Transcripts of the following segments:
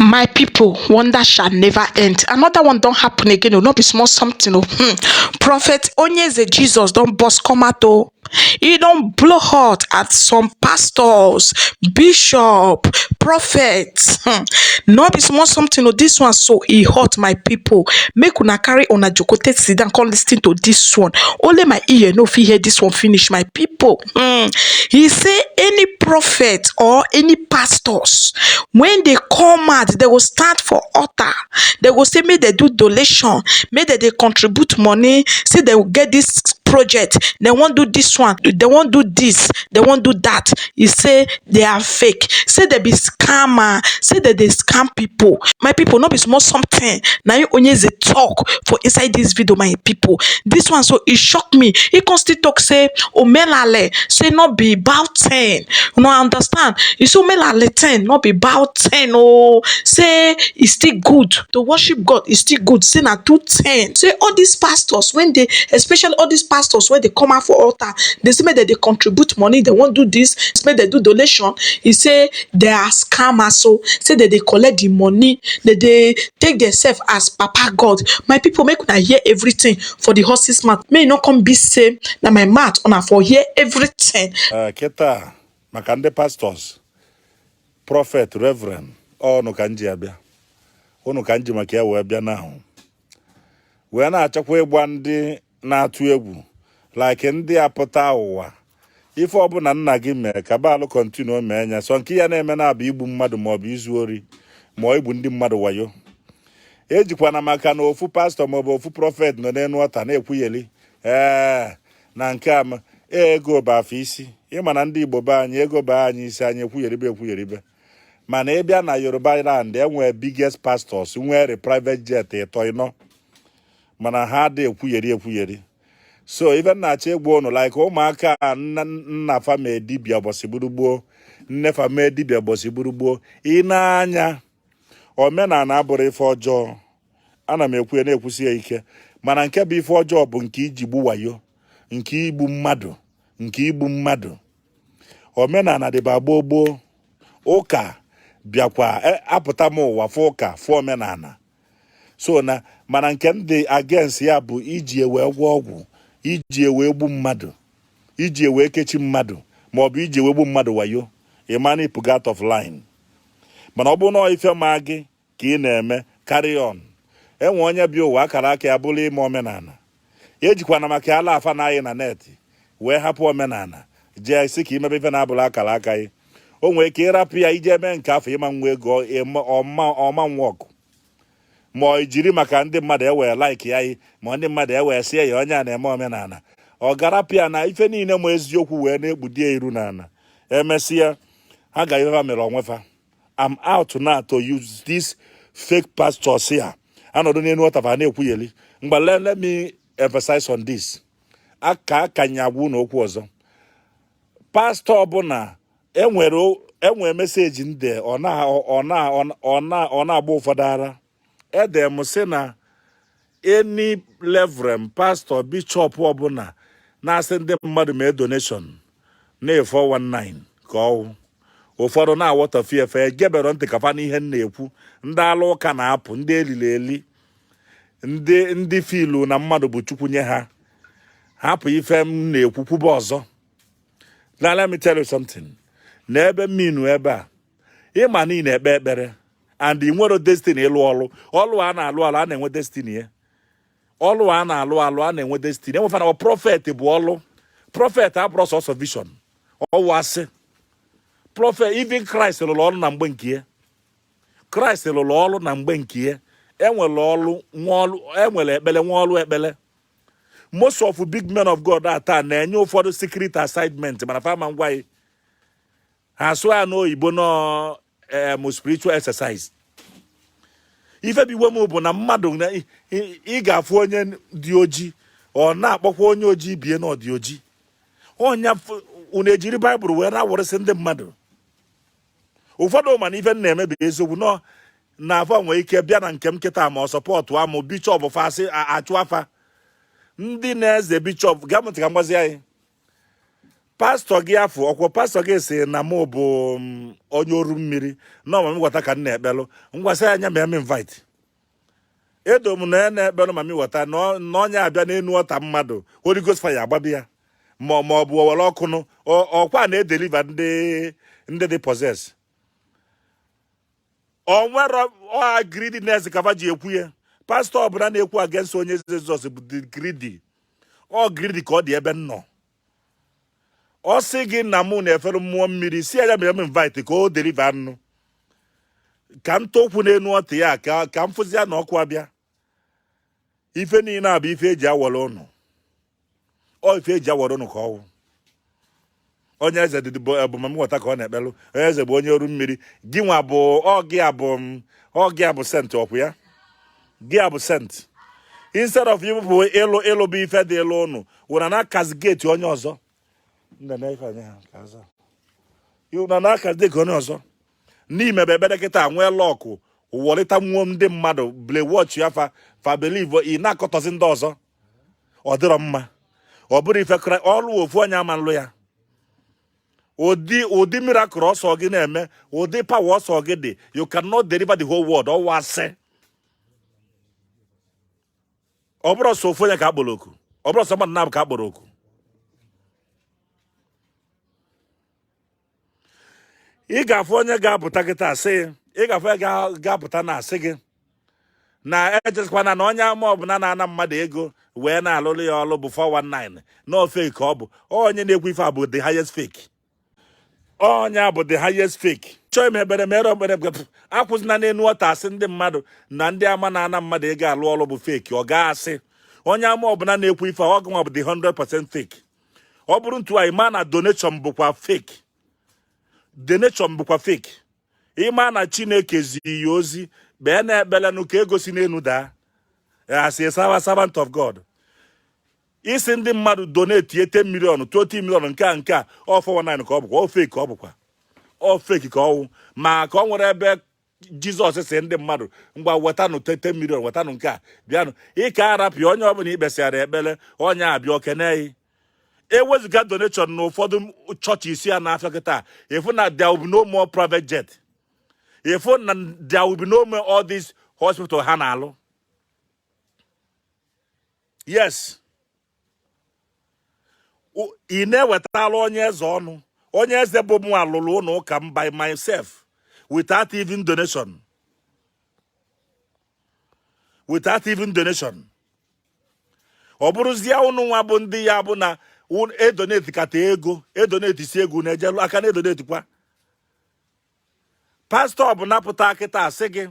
My people, wonder shall never end. Another one don happen again o, no be small something o. Prophet Onyeze Jesus don burst come out o. E don blow hot at some pastors, bishop, prophets. No be small something o. This one so e hot, my people. Make una carry una joko take sit down come listen to this one. Only my ear no fit hear this one finish, my people. He say any prophet or any pastors when they come out, they go stand for altar, they go say make dem do donation, make dem dey contribute money, say they go get this project, they wan do this one, they wan do this, they wan do that. He say they are fake, say they be scammer, say they dey scam people. My people, no be small something na im Onyeze talk for inside this video, my people. This one so e shock me. He come still talk say omenala say no be bad thing. Una understand? He say omenala thing no be bad thing o, say e still good to worship God, e still good, say na two thing. Say all these pastors when they, especially all these pastors wey dey come out for altar, dey say make dem dey contribute money, they wan do this, make dem do donation. He say they are scammers, so say dem dey collect the money, dem dey take themselves as Papa God. My people, make una hear everything for the horse's mouth. Make e no come be say na my mouth una for hear everything. Ee, kịta maka ndị pastors, prophet, reverend, ọnụ ka m ji abịa ụnụ, ka m ji maka ya wee bịa na ahụ wee na-achọkwa ịgba ndị na-atụ egwu like ndị apụta ụwa. Ife ọbụla nna gị mee ka baalụ continue mee nya sọ nke ya na-eme na-abụ igbu mmadụ maọbụ izu ori ma ọ igbu ndị mmadụ wayo. Ejikwana maka na ofu pastọ maọbụ ofu prophet nọ n'elu ọta na-ekwugheli ee na nke a ma ego bụ afọ isi. Ịma na ndị Igbo be anyị, ego baa anyị isi, anyị ekwugheribe ekwugheribe. Mana ị bịa na Yoruba land, enwee biggest pastors nwere private jet ịtọ ịnọ, mana ha dị ekwugheri ekwugheri. So ife nna-achọ ịgwa ụnụ, like ụmụaka a, nna nna fa mee dibịa ụbọchị gburu, nne fa mee dibịa ụbọchị gburu. Ị na-anya, omenala abụrụ ife ọjọọ. Ana m ekwu ya, na-ekwusi ya ike. Mana nke bụ ife ọjọọ bụ nke iji gbu wayo, nke igbu mmadụ, nke igbu mmadụ. Omenala dịba gboo gboo. Ụka bịakwa apụta m ụwa fụ ụka, fụ omenala. So na mana nke m dị against ya bụ iji ewe gwọ ọgwụ, iji ewe gbu mmadụ, iji ewe kechi mmadụ, maọbụ iji ewe gbu mmadụ wayo. Ịma na ịpụga out of line. Mana ọ bụrụ na ife ma gị ka ị na-eme, carry on. Enwe onye bịa ụwa, akara aka ya bụrụ ime omenala. Ejikwana maka ala afa na anyị na net wee hapụ omenala, jee sị ka imebe ife na-abụrụ akara aka gị. O nwere ike ịrapụ ya ije mee nke afọ ịma nwa ego ọma ọma nwa ọgụ, ma ọ jiri maka ndị mmadụ ewee like ya, ma ndị mmadụ ewee sie ya onye a na-eme omenala. Ọ garapụ ya na ife niile ma eziokwu wee na-ekpudi ya iru n'ala. Emesịa, ha ga ife ha mere onwefa. I'm out now to use this fake pastors here anọdụ n'elu ọtafa na-ekwugheli mgbe. Let me emphasize on this. Aka akanyagwu na okwu ọzọ, pastọ ọbụla enwere message nde ọ na-agba ụfọdụ ara. Ede m sị na any reverend, pastor, bishop ọbụla na-asị ndị mmadụ mee donation na 419 ka ọwụ, ụfọdụ na-awọtafe efe egebero ntị kafa n'ihe m na-ekwu. Ndị ala ụka na-apụ, ndị elili eli, ndị filu na mmadụ bụ Chukwu nye ha, hapụ ife m na-ekwu kwube ọzọ. Now let me tell you something. Na ebe mminu ebe a, ịma na ị na-ekpe ekpere and ị nwere destiny ịlụ ọlụ. Ọlụ a na-alụ alụ, a na-enwe destiny ya. Ọlụ a na-alụ alụ, a na-enwe destiny. Enwefana prophet bụ ọlụ. Prophet abụrụ sọsọ vision ọwụ asị prophet. Even Christ lụrụ ọrụ na mgbe nke ya. Kraịst lụrụ ọrụ na mgbe nke ya. Enwere ọlụ nwa ọlụ, enwere ekpele nwa ọlụ ekpele. Most of big men of God a taa na-enye ụfọdụ secret assignment, mana fama ngwa gị ha asụ ya n'oyibo nọ spiritual exercise. Ife bụ iwe m bụ na mmadụ ị ga-afụ onye dị oji, ọ na-akpọkwa onye ojii bie na ọ dị oji. Ọnya unu ejiri Baịbụl wee na-awụrịsị ndị mmadụ. Ụfọdụ mana ife m na-eme bụ eziokwu nọ na afọ nwee ike bịa na nke m kịta ma ọ support amụ bishọp fasị achụ afa ndị na-eze bishọp. Gaa m ntị ka m gwazie anyị. Pastọ gị afụ ọkwọ pastọ gị sị na mụ bụ onye oru mmiri na ọ mami water ka m na-ekpelụ. Ngwa sị ya nya mee m invite. Edo m na ya na-ekpelụ mami water na onye abịa n'enu altar mmadụ, Holy Ghost fire agbabi ya, ma ọ bụ owere ọkụ nụ ọkwa na-edeliver ndị dị possess. O nwere ọha greediness ka fa ji ekwu ya. Pastọ ọbụla na-ekwu against onye eze Jizọs bụ the greedy. Ọ greedy ka ọ dị ebe m nọ. Ọ sị gị na mụ na-efere mmụọ mmiri, si ya mere m invite ka o deliver nụ ka m tokwu n'enu altar ya ka m fụzi ya na ọkụ abịa. Ife niile a bụ ife eji awọrọ ụnụ, ọ ife eji awọrọ ụnụ ka ọwụ. Onye eze dị bụ mami water ka ọ na-ekpelụ. Onye eze bụ onye oru mmiri. Gị nwa bụ ọ gị bụ saint. Ọkwụ ya gị bụ saint. Instead of you bụ ịlụ ịlụ bụ ife dị ịlụ ụnụ wụna na castigate onye ọzọ nna na ife anya ha ka aza na na castigate onye ọzọ n'ime ebe ekpere kịta nwee luck wọlịta nwuo ndị mmadụ bile watch ya fa fa believe ị na-akọtọzi ndị ọzọ. Ọ dịrọ mma. Ọ bụrụ ife ọlụ ofu onye ama nlụ ya. Ụdị miracle ọsọ gị na-eme, ụdị power ọsọ gị dị, you cannot deliver the whole world. Ọwụ asị. Ọ bụrụ sọ ofu onye ka akpọrọ oku, ọ bụrụ sọ mmadụ na-abụ ka akpọrọ oku. Ị ga-afụ onye ga-apụta kịta asị, ị ga-afụ onye ga-apụta na asị gị na ejekwana na onye ama ọbụla na-ana mmadụ ego wee na-alụrụ ya ọlụ bụ 419, na fake ka ọ bụ. Onye na-ekwu ife a bụ the highest fake. Onye a bụ the highest fake. Chọọ ime ekpere, mere ekpere. Akwụzina n'enu altar asị ndị mmadụ na ndị ama na-ana mmadụ ego alụ ọlụ bụ fake. Ọ ga-asị onye ama ọbụla na-ekwu ife a, ọ gụnwa bụ the 100% fake. Ọ bụrụ ntu anyị ma na donation bụkwa fake, donation bụkwa fake. Ịma na Chineke ziri ya ozi, kpee na ekpelenụ ka ego si n'elu daa as a servant of God. Isi ndị mmadụ donate 10 million, 20 million, nke a ọ 419 ka ọ bụkwa. Ọ fake ka ọ bụkwa. Ọ fake ka ọwụ ma ka ọ nwere ebe Jizọs si ndị mmadụ, ngwa wetanụ 10 million, wetanụ nke a, bịanụ. Ịka arapịa onye ọbụla ikpesịara ekpere, onye abịa okeneyi. Ewezuga donation na ụfọdụ chọọchị isi ya n'afịa kịta, ịfụ na there will be no more private jet, ịfụ na there will be no more all these hospital ha na-alụ. Yes, ị na-ewetala onye eze ọnụ. Onye eze bụ mụ alụlụ ụlọ ụka m by myself without even donation, without even donation. Ọ bụrụzie ụnụ nwa bụ ndị ya bụ na edonate kata ego, edonate si ego na-ejelu aka na edonate kwa. Pastọ bụ napụta kịta asị gị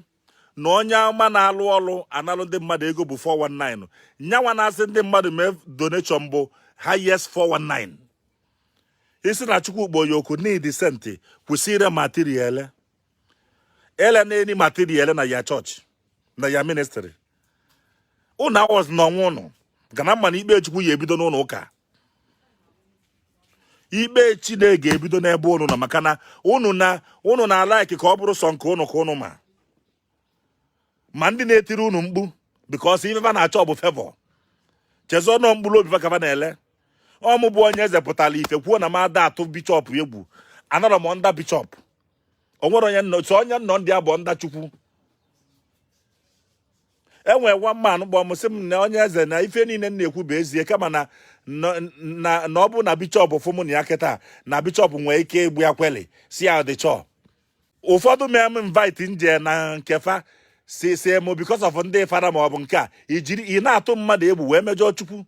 na onye ama na-alụ ọlụ analụ ndị mmadụ ego bụ 419. Nyanwa na-asị ndị mmadụ mee donation bụ highest 419. Isi na Chukwu kpọ ya oku need saint, kwụsị ire material ele na-eni material na ya chọọchị na ya ministry. Ụnụ awọz na ọnwa ụnụ gana mma na ikpe Chukwu ya ebido n'ụlọ ụka. Ikpe Chineke ga-ebido n'ebe ụnụ nọ, maka na ụnụ na-alike ka ọ bụrụ sọ nke ụnụ ka ụnụ ma ndị na-etiri ụnụ mkpu, because ife fa na-achọ bụ favor. Chezọ nọ mkpụrụ obi fa ka fa na-ele. Ọmụ bụ onye eze pụtara ife kwuo na m ada atụ bishọp egwu. Anọrọ m under bishọp. O nwere onye nnọ so onye nnọ ndị abụ under Chukwu. Enwere one man kpọọ m, sị m na onye eze na ife niile m na-ekwu bụ ezie, kama na ọ bụ na bishọp fụ mụ na ya kịta, na bishọp nwee ike igbu ya kweli si ya dị chọọ. Ụfọdụ mee m invite nje na nkefa si mụ because of ndị fada ma ọ bụ nke a. Ijiri ị na-atụ mmadụ egwu wee mejọọ Chukwu.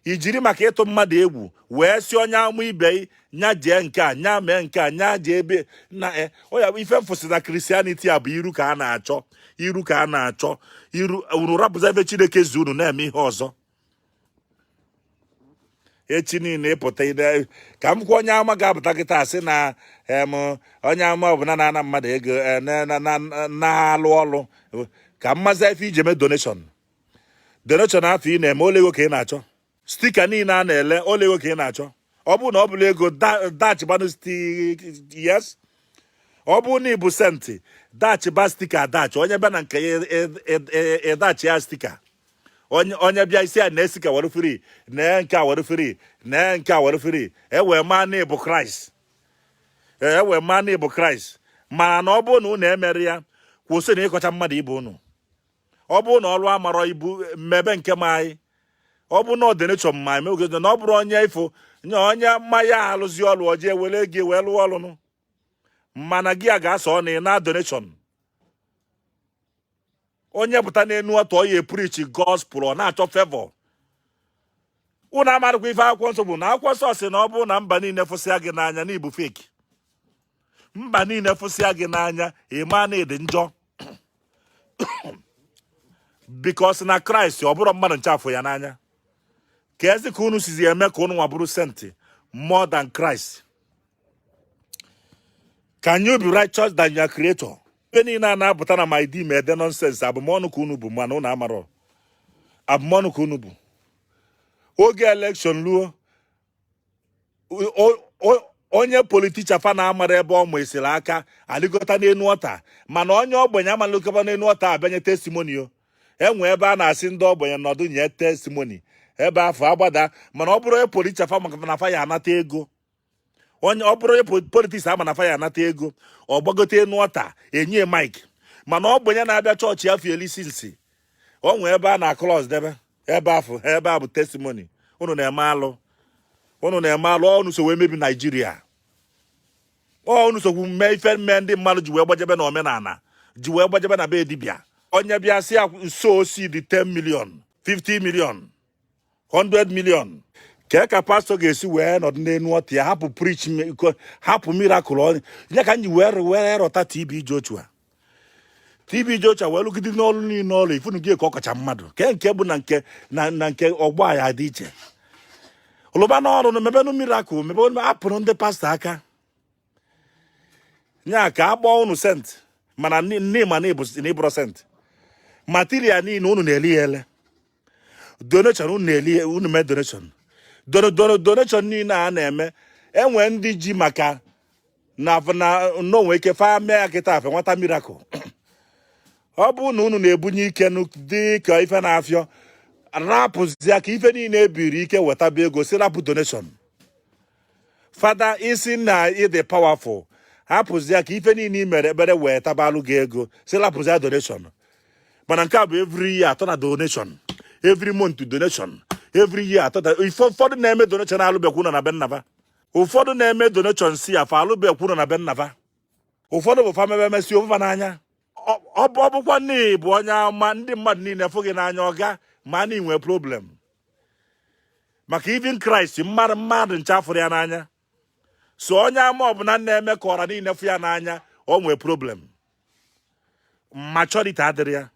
Ijiri maka ịtụ mmadụ egwu wee si onye amụ ibe nya jee nke a, nya mee nke a, nya jee ebe na ọ ya. Ife mfụsị na Christianity a bụ iru ka a na-achọ, iru ka a na-achọ iru. Unu rapụza ebe Chineke zi unu na-eme ihe ọzọ. Echi niile ịpụta ide ka m kwuo, onye ama ga-apụta kịta sị na onye ama ọbụla na-ana mmadụ ego na-alụ ọlụ ka mmazi ife iji eme donation. Donation afọ ị na-eme, ole ego ka ị na-achọ? Sticker niile a na-ele, ole ego ka ị na-achọ? Ọ bụrụ na ọ bụla ego dachịbanụ. Yes, ọ bụrụ na ị bụ saint, dachịba sticker, adachi onye bịa na nke ya, ịdachi ya sticker. Onye onye bịa isi a na-esi ka were free na nke a, were free na nke a, were free, e wee maa na ịbụ Kraịst, e wee maa na ịbụ Kraịst. Mana na ọ bụrụ na unu emere ya, kwụsị na ịkọcha mmadụ ibe unu. Ọ bụrụ na ọrụ amarọ ibu mmebe nke ma anyị, ọ bụ na ọdịnechọ ma anyị oge na ọ bụrụ onye ifo nye onye mmanya alụzi ọrụ ọjọọ, ewere ego wee lụọ ọrụ nụ. Mana gị a ga-asọ na ị na donation. Onye pụta n'enu ọtọ ya preach gospel, ọ na-achọ favor. Unu amarụkwa ife akwụkwọ nsọ bụ na akwụkwọ nsọ si na ọ bụrụ na mba niile fụsịa gị n'anya na ibu fake, mba niile fụsịa gị n'anya, ịma na ịdị njọ, because na Kraịst, ọ bụrụ mmadụ nche afọ ya n'anya ka ezi ka unu sizi eme ka unu nwa bụrụ saint more than Christ. Can you be righteous than your creator? Ebe niile a na-apụta na my DM ede nonsense, abụmọnụ ka unu bụ, mana unu amarọ abụmọnụ ka unu bụ. Oge election luo, onye politician fa na-amara ebe ọ ma esiri aka alịgota n'enu ọta, mana onye ogbenye amalịgota n'enu ọta abịanye testimony o. Enwe ebe a na-asị ndị ogbenye nọdụ nye testimony, ebe afọ agbada. Mana ọ bụrụ onye politician fa maka na fa ya anata ego, onye ọ bụrụ onye politics ama na fa ya anata ego, ọ gbagote enu ọta enye mic. Mana ogbenye na-abịa chọọchị afọ elisi nsi, o nwee ebe a na close debe ebe afọ, ebe a bụ testimony. Unu na-eme alụ, unu na-eme alụ. Unu so wee mebi Naijiria. Ọ unu sokwu mee ife mee ndị mmadụ ji wee gbajebe na omenala, ji wee gbajebe na be dibịa. Onye bịa sị ya nso osi dị 10 million, 50 million, 100 million, kee ka pastọ ga-esi wee nọdụ n'elu ọtụ ya hapụ preach, hapụ miracle? Onye ya ka m ji wee rọta TB Joshua. TB Joshua wee lụgide n'ọrụ niile ọrụ ifunu gị ka ọ kacha mmadụ ke nke bụ na nke na nke ọgbọ ya dị iche. Lụba n'ọrụ na mebenụ miracle, mebe apụrụ ndị pastọ aka nya ka a kpọọ unu saint. Mana n'ịma na ịbụrụ saint material niile unu na-eli ya ele, donation unu na-eli, unu mee donation, donation niile a na-eme. Enwe ndị ji maka na n'onwe ike fa mee ya kịta afe nweta miracle. Ọ bụrụ na unu na-ebunye ike dị ka ife na-afịọ, rapụzia ka ife niile ebiri ike wetaba ego, si rapụ donation. Fada isi na ịdị powerful, hapụzia ka ife niile i mere ekpere wee tabalụ gị ego, si rapụzia donation. Mana nke a bụ every year atọ na donation, every month donation, every year atọ na ife. Ụfọdụ na-eme donation alụbekwu nọ na be nnaba. Ụfọdụ na-eme donation si afa alụbekwu nọ na be nnaba. Ụfọdụ bụ famebe emesi ofufa n'anya. Ọ bụkwa n'ihi bụ onye ama ndị mmadụ niile fụ gị n'anya, ọga ma na inwe problem, maka even Kraịst, mmadụ ncha fụrụ ya n'anya. So onye ama ọbụla na-eme ka ọra niile fụ ya n'anya, o nwee problem, maturity adịrị ya.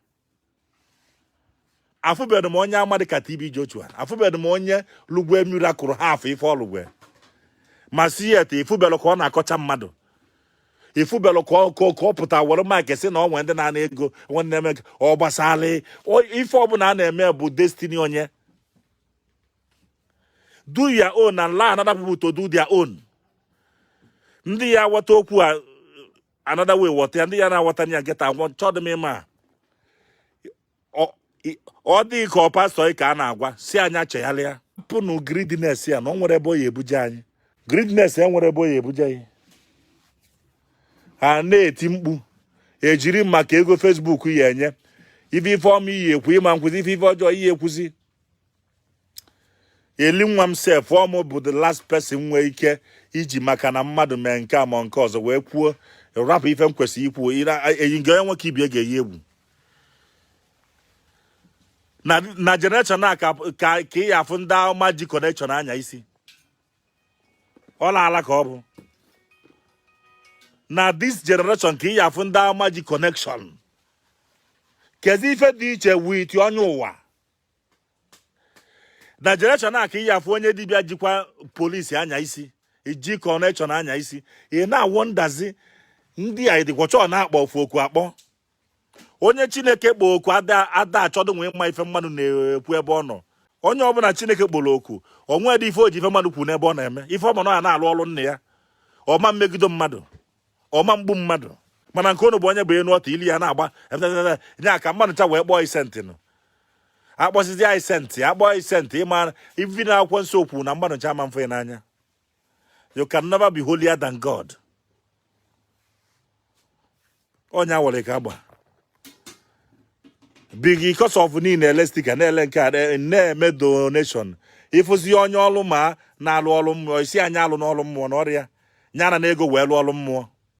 Afụbeghị m onye ama dị ka TB Joshua. Afụbeghị m onye lụgwe miracle half ife ọlụgwe ma si yet. Ifubelu ka ọ na-akọcha mmadụ, ifubelu ka ọ pụta were mic sị na ọ nwee ndị na-ana ego, nwe ndị na-eme ọ gbasara ife ọbụla a na-eme bụ destiny. Onye do your own and allow another people to do their own. Ndị ya ghọta okwu a another way, ghọta ya. Ndị ya na-aghọta ya nkịta chọdụ m ịma ọ dị ka ọ pastọ ka a na-agwa si anya chegharịa pụnụ. Greediness ya na ọ nwere ebe ọ ya ebuje anyị. Greediness ya nwere ebe ọ ya ebuje anyị. Ha na-eti mkpu ejiri maka ego Facebook ya enye ife ife ọma iyi ekwu, ịma nkwụzi ife ife ọjọọ iyi ekwuzi eli nwa m sef. Ọmụ bụ the last person nwee ike iji maka na mmadụ mee nke a ma nke ọzọ wee kwuo rapụ ife m kwesịrị ikwu. Eyi nke onye nwoke ibie ga-eyi egwu na generation a ka ị ya afụ ndị ọma ji connection anya isi. Ọ na-ala ka ọ bụ na this generation ka ị ya afụ ndị ọma ji connection. Kezi ife dị iche with onye ụwa? Na generation a ka ị ya afụ onye dibịa jikwa polisi anya isi, ji connection anya isi. Ị na-awọ ndazi ndị a dịkwa chọọ na-akpọ ofu oku akpọ onye Chineke kpọ oku ada ada achọdụ nwee mma ife mmadụ na-ekwu ebe ọ nọ. Onye ọbụla Chineke kpọrọ oku, onwe dị ife o ji ife mmadụ kwu n'ebe ọ na-eme ife ọ ma na ọ ya na-alụ ọrụ nna ya, ọma mmegide mmadụ, ọma mgbu mmadụ. Mana nke unu bụ onye bụ enu ọta ili ya na-agba nya ka mmadụ ncha wee kpọọ isentịnụ. Akpọzizi anyị saint, akpọ anyị saint. Ịma ivi na akwụkwọ nsọ okwu na mmadụ ncha ama mfe n'anya. You can never be holier than God. Onye awere ka agba because of niile ele sticker na-ele nke a na-eme donation. Ịfụzi onye ọlụ ma na-alụ ọlụ mmụọ isi anyị alụ n'ọlụ mmụọ na ọrịa nyara na ego wee lụọ ọlụ mmụọ.